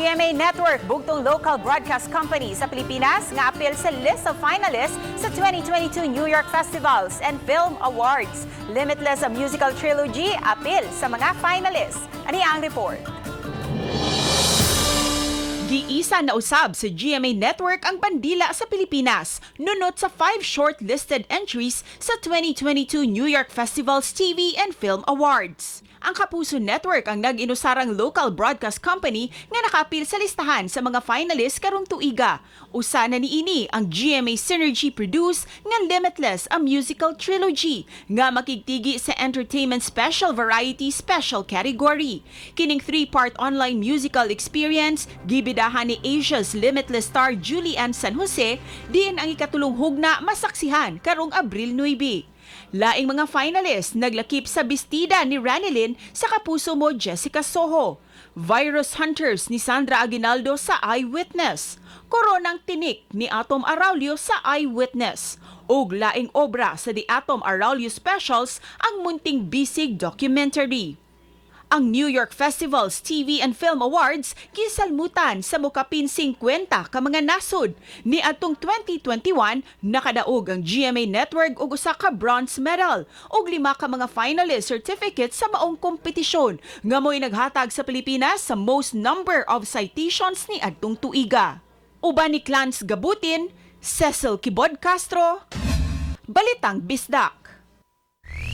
GMA Network, bugtong local broadcast company sa Pilipinas nga apil sa list of finalists sa 2022 New York Festivals and Film Awards. Limitless, a Musical Trilogy, apil sa mga finalists. Ani ang report. Giisa na usab sa GMA Network ang bandila sa Pilipinas, nunot sa five shortlisted entries sa 2022 New York Festivals TV and Film Awards. Ang Kapuso Network ang nag-inusarang local broadcast company nga nakapil sa listahan sa mga finalists karong tuiga. Usa na niini ang GMA Synergy produce nga Limitless, a Musical Trilogy nga makigtigi sa Entertainment Special Variety Special category. Kining three-part online musical experience gibidahan ni Asia's Limitless star Julie Anne San Jose, diin ang ikatulong hugna masaksihan karong Abril 9. Laing mga finalists naglakip sa Bestida ni Ranelyn sa Kapuso Mo Jessica Soho, Virus Hunters ni Sandra Aguinaldo sa Eyewitness, Koronang Tinik ni Atom Araullo sa Eyewitness, ug laing obra sa The Atom Araullo Specials, ang Munting Bisig documentary. Ang New York Festivals TV and Film Awards gisalmutan sa mokapin 50 ka mga nasod. Ni atong 2021, nakadaog ang GMA Network og usa ka bronze medal ug lima ka mga finalist certificates sa maong kompetisyon nga mo'y naghatag sa Pilipinas sa most number of citations ni adtong tuiga. Uban ni Clans Gabutin, Cecil Kibod Castro, Balitang Bisdak.